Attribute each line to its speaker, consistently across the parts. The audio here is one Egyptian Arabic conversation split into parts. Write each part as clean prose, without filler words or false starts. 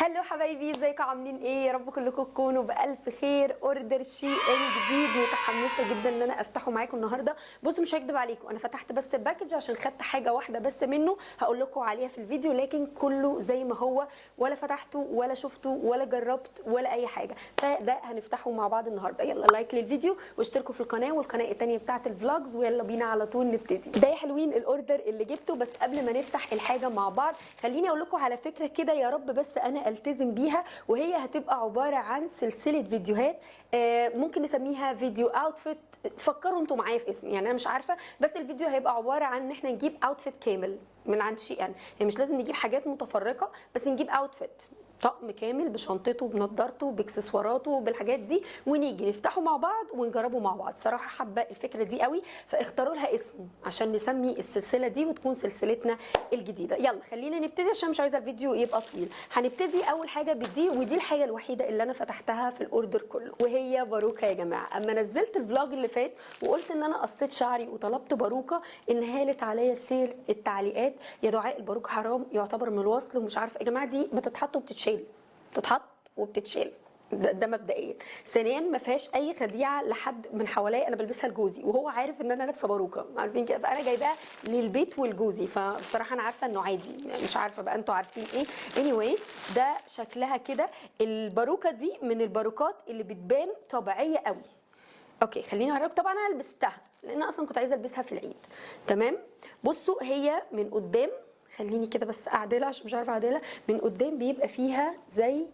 Speaker 1: Hello حبايبي، ازيكم؟ عاملين ايه؟ يا رب كلكم تكونوا بالف خير. order SHEIN جديد، متحمسة جدا ان انا افتحه معاكم النهارده. بصوا، مش هكدب عليكم، انا فتحت بس ال package عشان خدت حاجة واحدة بس منه هقول لكم عليها في الفيديو، لكن كله زي ما هو، ولا فتحته ولا شفته ولا جربت ولا اي حاجه، فده هنفتحه مع بعض النهارده. يلا like للفيديو واشتركوا في القناة والقناة الثانية بتاعه ال vlogs، ويلا بينا على طول نبتدي. ده يا حلوين ال order اللي جبته. بس قبل ما نفتح الحاجة مع بعض خليني اقول لكم على فكرة كده، يا رب بس انا التزم بيها، وهي هتبقى عبارة عن سلسلة فيديوهات ممكن نسميها فيديو outfit. فكروا انتوا معايا في اسم، يعني انا مش عارفه، بس الفيديو هيبقى عبارة عن ان احنا نجيب outfit كامل من عند SHEIN. يعني مش لازم نجيب حاجات متفرقه، بس نجيب outfit، طقم كامل بشنطته، بنضارته، باكسسواراته، بالحاجات دي، ونيجي نفتحه مع بعض ونجربه مع بعض. صراحة حابة الفكرة دي قوي، فاختاروا لها اسم عشان نسمي السلسلة دي وتكون سلسلتنا الجديده. يلا خلينا نبتدي عشان مش عايزه الفيديو يبقى طويل. هنبتدي اول حاجة بدي، ودي الحاجة الوحيدة اللي انا فتحتها في ال order كله، وهي باروكه. يا جماعه، اما نزلت ال vlog اللي فات وقلت ان انا قصيت شعري وطلبت باروكه، انهالت عليا سيل التعليقات: يا دعاء الباروكه حرام، يعتبر من الوصل، ومش عارفه. يا جماعه، دي بتتحط وبتتشال، بتتحط وبتتشال. ده مبدئيا. ثانيا، ما فيهاش اي خديعة لحد من حواليا، انا بلبسها لجوزي وهو عارف ان انا لابسه باروكه، عارفين كده، فانا جايباها للبيت ولجوزي، فبصراحة انا عارفه انه عادي. مش عارفه بقى انتوا عارفين ايه. anyway، ده شكلها كده. الباروكه دي من الباروكات اللي بتبان طبيعية قوي. okay، خليني اوريكم. طبعا انا لبستها لان اصلا كنت عايزه البسها في العيد. تمام، بصوا، هي من قدام، خليني كده بس اعدلها عشان مش عارفه اعدلها. من قدام بيبقى فيها زي،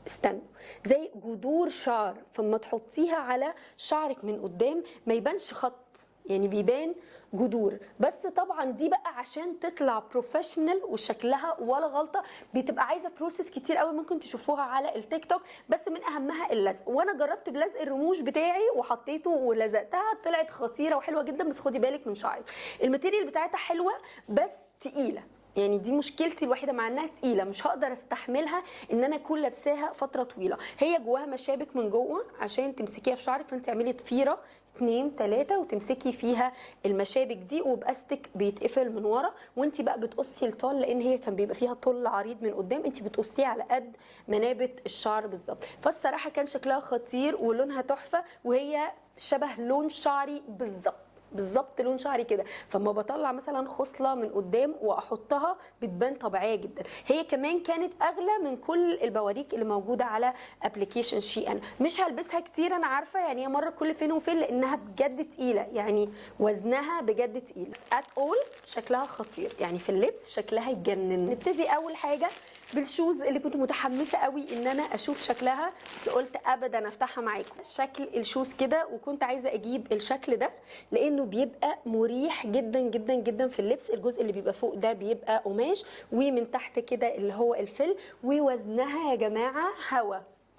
Speaker 1: استنوا، زي جذور شعر، فما تحطيها على شعرك من قدام ما يبانش خط، يعني بيبان جذور بس. طبعا دي بقى عشان تطلع professional وشكلها ولا غلطه بتبقى عايزه process كتير قوي، ممكن تشوفوها على التيك توك، بس من اهمها اللزق. وانا جربت بلزق الرموش بتاعي وحطيته ولزقتها، طلعت خطيرة وحلوه جدا، بس خدي بالك من شعرك. ال material بتاعتها حلوة بس تقيله، يعني دي مشكلتي الوحيدة مع انها تقيله، مش هقدر استحملها ان انا اكون لابساها فترة طويله. هي جواها مشابك من جوه عشان تمسكيها في شعرك، فانت تعملي ضفيرة اتنين تلاتة وتمسكي فيها المشابك دي، وباستك بيتقفل من ورا، وانت بقى بتقصي الطول، لان هي كان بيبقى فيها طول عريض من قدام، انت بتقصيه على قد منابت الشعر بالظبط. فالصراحه كان شكلها خطير ولونها تحفه، وهي شبه لون شعري بالظبط بالظبط، لون شعري كده، فما بطلع مثلا خصلة من قدام واحطها بتبان طبيعية جدا. هي كمان كانت اغلى من كل البواريك اللي موجودة على application SHEIN. مش هلبسها كتير انا عارفه، يعني هي مرة كل فين وفين، لانها بجد تقيله، يعني وزنها بجد تقيل. at all شكلها خطير، يعني في اللبس شكلها يجنن. نبتدي اول حاجة بال shoes اللي كنت متحمسة قوي ان انا اشوف شكلها، بس قلت ابدا افتحها معاكم. شكل ال shoes كده، وكنت عايزه اجيب الشكل ده لانه بيبقى مريح جدا جدا جدا في اللبس. الجزء اللي بيبقى فوق ده بيبقى قماش، ومن تحت كده اللي هو الفل. ووزنها يا جماعة هوا،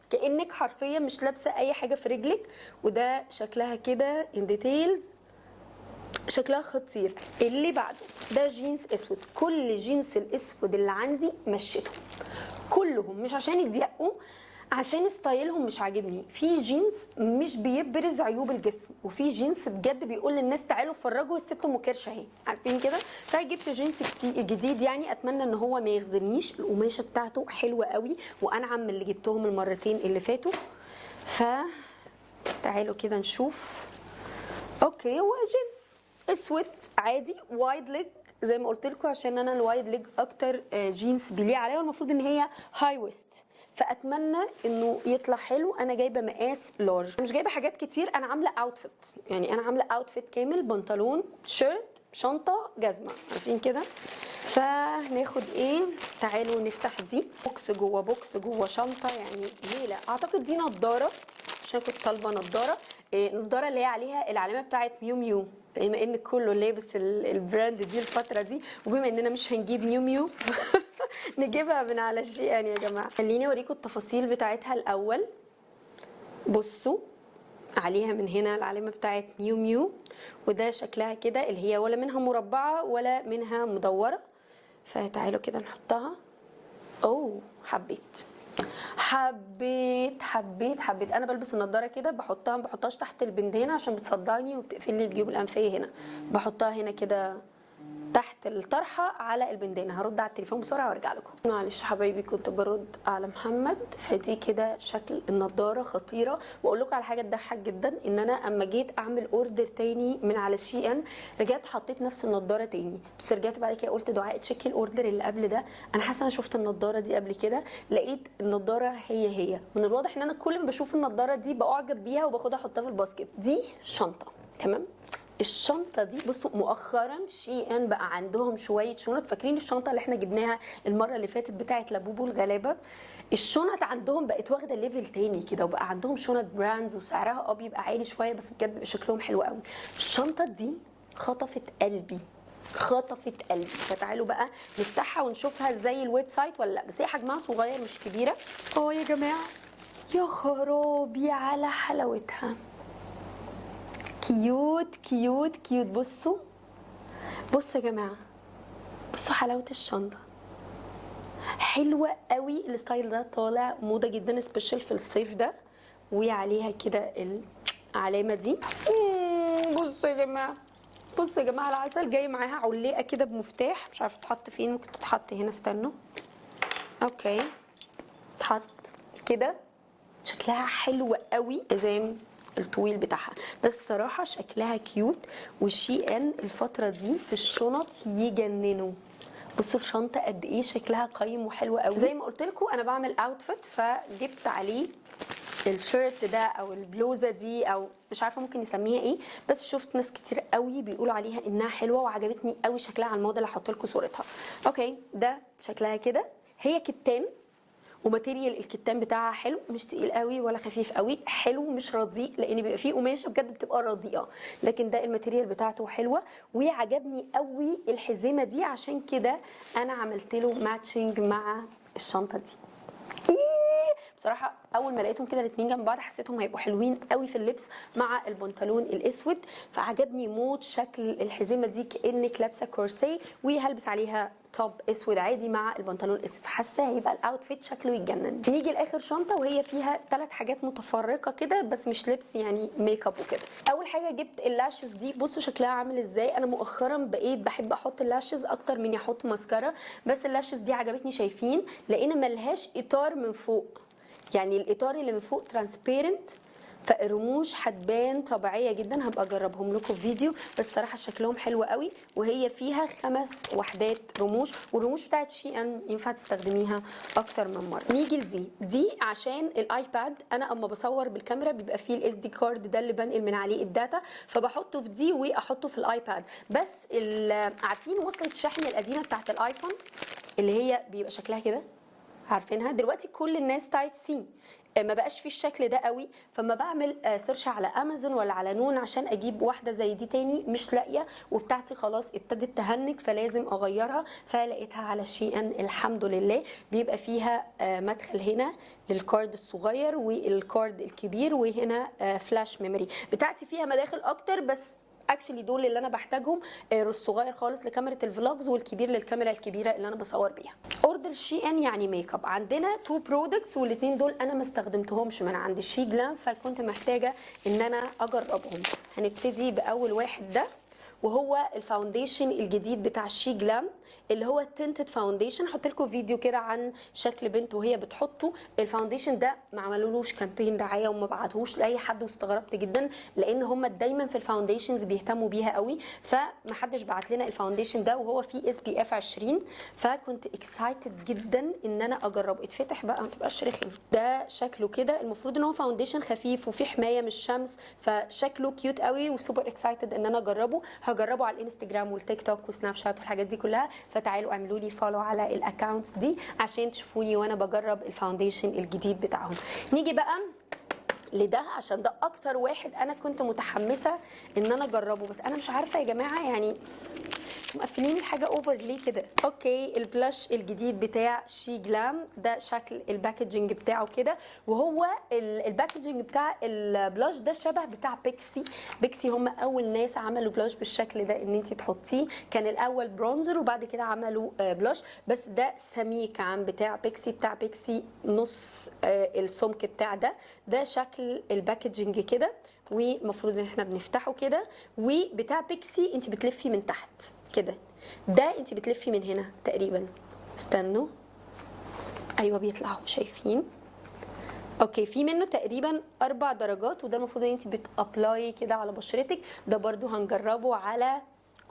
Speaker 1: كانك حرفيا مش لابسه اي حاجة في رجلك. وده شكلها كده in details، شكلها خطير. اللي بعده ده جينز اسود. كل جينز الاسود اللي عندي مشيتهم كلهم، مش عشان يضيقوا، عشان style هم مش عاجبني. في جينز مش بيبرز عيوب الجسم، وفي جينز بجد بيقول للناس تعالوا اتفرجوا، الست ام كرش اهي، عارفين كده. فجبت جينز كتير جديد، يعني اتمنى ان هو ما يخذلنيش. القماشه بتاعته حلوة قوي وانعم من اللي جبتهم المرتين اللي فاتوا. ف تعالوا كده نشوف. okay، هو جينز اسود عادي wide leg زي ما قلت لكم، عشان انا ال wide leg اكتر جينز بيليق عليها، والمفروض ان هي high waist، فاتمنى انه يطلع حلو. انا جايبه مقاس large، مش جايبه حاجات كتير، انا عامله outfit، يعني انا عامله outfit كامل: بنطلون، shirt، شنطه، جزمه، عارفين كده. فناخد ايه؟ تعالوا نفتح دي. box جوه box جوه شنطه، يعني ليله. اعتقد دي نضاره، عشان كنت طالبه نضاره، نضاره اللي هي عليها العلامة بتاعت Miu Miu، بما ان كله لابس ال brand دي الفترة دي، وبما اننا مش هنجيب Miu Miu نجيبها من على SHEIN يا جماعه. خليني اوريكم التفاصيل بتاعتها الاول. بصوا عليها من هنا العلامة بتاعت Miu Miu، وده شكلها كده، اللي هي ولا منها مربعه ولا منها مدوره. فتعالوا كده نحطها. اوه، حبيت حبيت حبيت حبيت. انا بلبس النضارة كده، بحطها، ما بحطهاش تحت البندانه عشان بتصدعني وبتقفل لي الجيوب الانفيه هنا، بحطها هنا كده. تحت الطرحة على البندانه. هرد على التليفون بسرعة وارجع لكم. معلش حبايبي كنت برد على محمد. فدي كده شكل النضارة خطيرة. واقول لكم على حاجة تضحك جدا، ان انا اما جيت اعمل order تاني من على SHEIN رجعت حطيت نفس النضارة تاني، بس رجعت بعد كده قلت دعاء تشيكي ال order اللي قبل ده، انا حاسه انا شفت النضارة دي قبل كده، لقيت النضارة هي هي. من الواضح ان انا كل ما بشوف النضارة دي باعجب بيها وباخدها احطها في ال basket. دي شنطه، تمام. الشنطة دي بصوا مؤخرا SHEIN بقى عندهم شوية شنط. فاكرين الشنطة اللي احنا جبناها المرة اللي فاتت بتاعه لابوبو الغلابة؟ الشنط عندهم بقت واخده level تاني كده، وبقى عندهم شنط brands وسعرها بيبقى عالي شوية، بس بجد بيبقى شكلهم حلو قوي. الشنطة دي خطفت قلبي، خطفت قلبي. فتعالوا بقى نفتحها ونشوفها زي ال website ولا لا. بس هي حجمها صغير مش كبيرة. يا جماعة يا خرابي على حلاوتها، cute cute cute. بصوا بصوا يا جماعة، بصوا حلاوة الشنطة، حلوة قوي. ال style ده طالع موضة جدا special في الصيف ده، وعليها كده العلامة دي. بصوا يا جماعة، بصوا يا جماعة العسل. جاي معاها علقه كده بمفتاح، مش عارفه تتحط فين، ممكن تتحط هنا، استنوا. okay تتحط كده، شكلها حلو قوي. الحزام الطويل بتاعها، بس صراحة شكلها cute. و SHEIN الفترة دي في الشنط يجننوا. بصوا الشنطة قد ايه شكلها قيم وحلو قوي. زي ما قلت لكم انا بعمل outfit، فجبت عليه ال shirt ده او البلوزة دي، او مش عارفه ممكن نسميها ايه، بس شفت ناس كتير قوي بيقولوا عليها انها حلوة وعجبتني قوي شكلها على الموديل. هحط لكم صورتها. okay ده شكلها كده، هي كتان و material الكتان بتاعها حلو، مش تقيل قوي ولا خفيف قوي، حلو مش رديء، لان بيبقى فيه قماشة بجد بتبقى رديئة، لكن ده ال material بتاعته حلوة. وعجبني قوي الحزمة دي، عشان كده انا عملت له matching مع الشنطة دي. إيه! بصراحة اول ما لقيتهم كده الاثنين جنب بعض حسيتهم هيبقوا حلوين قوي في اللبس مع البنطلون الاسود، فعجبني موت شكل الحزمة دي كانك لابسه كورسيه، وهلبس عليها top اسود عادي مع البنطلون الاسود، فحاسه هيبقى ال outfit شكله يتجنن. نيجي لاخر شنطه، وهي فيها 3 حاجات متفرقة كده، بس مش لبس يعني ميك اب وكده. اول حاجة جبت ال lashes دي، بصوا شكلها عامل ازاي. انا مؤخرا بقيت بحب احط ال lashes اكتر من احط ماسكارا، بس ال lashes دي عجبتني، شايفين لان ملهاش اطار من فوق، يعني الاطار اللي من فوق transparent، فالرموش هتبان طبيعية جدا. هبقى اجربهم لكم في فيديو، بس صراحة شكلهم حلو قوي. وهي فيها 5 وحدات رموش، والرموش بتاعت SHEIN ينفع تستخدميها اكتر من مرة. نيجي لدي، دي عشان ال iPad. انا اما بصور بالكاميرا بيبقى فيه ال SD card ده اللي بنقل من عليه ال data، فبحطه في دي واحطه في ال iPad. بس عارفين وصله الشحن القديمة بتاعت ال iPhone اللي هي بيبقى شكلها كده، عارفينها؟ دلوقتي كل الناس type C، ما بقاش في الشكل ده قوي. فما بعمل search على امازون ولا على نون عشان اجيب واحدة زي دي تاني مش لاقيه، وبتاعتي خلاص ابتدت تهنج فلازم اغيرها، فلقيتها على SHEIN الحمد لله. بيبقى فيها مدخل هنا لل card الصغير وال card الكبير، وهنا flash memory. بتاعتي فيها مداخل اكتر، بس actually دول اللي انا بحتاجهم، الصغير خالص لكاميرا ال vlogs والكبير للكاميرا الكبيرة اللي انا بصور بيها. order SHEIN يعني ميك اب، عندنا 2 products، والاثنين دول انا ما استخدمتهمش من عند SHEGLAM، فكنت محتاجه ان انا اجربهم. هنبتدي باول واحد ده، وهو ال foundation الجديد بتاع SHEGLAM اللي هو tinted foundation. هحط لكم فيديو كده عن شكل بنت وهي بتحطه. ال foundation ده ما عملولوش campaign دعاية وما بعتهوش لاي حد، واستغربت جدا لان هم دايما في ال foundations بيهتموا بيها قوي، فمحدش بعت لنا ال foundation ده، وهو فيه SPF 20، فكنت excited جدا ان انا اجربه. اتفتح بقى ما تبقاش رخم. ده شكله كده، المفروض ان هو foundation خفيف وفيه حماية من الشمس، فشكله cute قوي و super excited ان انا اجربه. هجربه على الانستجرام والتيك توك وسناب شات والحاجات دي كلها، فتعالوا اعملوا لي follow على ال accounts دي عشان تشوفوني وانا بجرب ال foundation الجديد بتاعهم. نيجي بقى لده عشان ده اكتر واحد انا كنت متحمسة ان انا اجربه، بس انا مش عارفه يا جماعة يعني مقفلين الحاجة over ليه كده. okay ال blush الجديد بتاع SHEGLAM ده شكل ال packaging بتاعه كده، وهو ال packaging بتاع ال blush ده شبه بتاع Pixi. Pixi هم اول ناس عملوا blush بالشكل ده ان انت تحطيه، كان الاول bronzer وبعد كده عملوا blush، بس ده سميك عن بتاع Pixi. بتاع Pixi نص السمك بتاع ده. ده شكل ال packaging كده، ومفروض ان احنا بنفتحه كده. وبتاع Pixi انت بتلفي من تحت. كده. ده انت بتلفي من هنا تقريبا، استنوا، ايوه بيطلعوا، شايفين؟ okay، في منه تقريبا 4 درجات، وده المفروض ان انت بت apply كده على بشرتك. ده برضو هنجربه على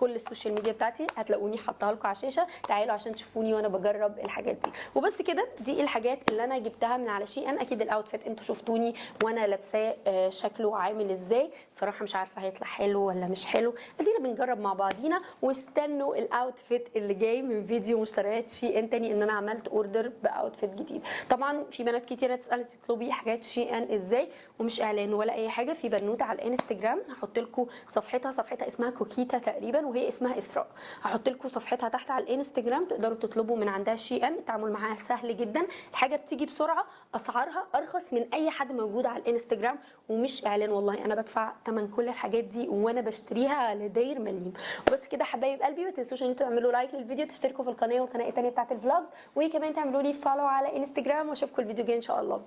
Speaker 1: كل ال social media بتاعتي، هتلاقوني حاطاها لكم على الشاشة، تعالوا عشان تشوفوني وانا بجرب الحاجات دي. وبس كده، دي الحاجات اللي انا جبتها من على SHEIN. اكيد ال outfit انتوا شفتوني وانا لابساه شكله عامل ازاي، صراحة مش عارفه هيطلع حلو ولا مش حلو، ادينا بنجرب مع بعضينا. واستنوا ال outfit اللي جاي من فيديو مشتريات SHEIN تاني، ان انا عملت order ب outfit جديد. طبعا في بنات كتيرة تسال تطلبي حاجات SHEIN ازاي، ومش اعلان ولا اي حاجة. في بنوته على الانستجرام هحط لكم صفحتها، صفحتها اسمها كوكيتا تقريبا، وهي اسمها اسراء، هحط لكم صفحتها تحت على الانستجرام، تقدروا تطلبوا من عندها SHEIN. التعامل معاها سهل جدا، الحاجة بتيجي بسرعة، اسعارها ارخص من اي حد موجود على الانستجرام، ومش اعلان والله، انا بدفع ثمن كل الحاجات دي وانا بشتريها لداير مليم. وبس كده حبايب قلبي، ما تنسوش ان انتوا تعملوا like للفيديو، تشتركوا في القناة والقناة الثانية بتاعت ال vlogs، وكمان تعملوا لي follow على انستجرام، واشوفكم الفيديو الجاي ان شاء الله.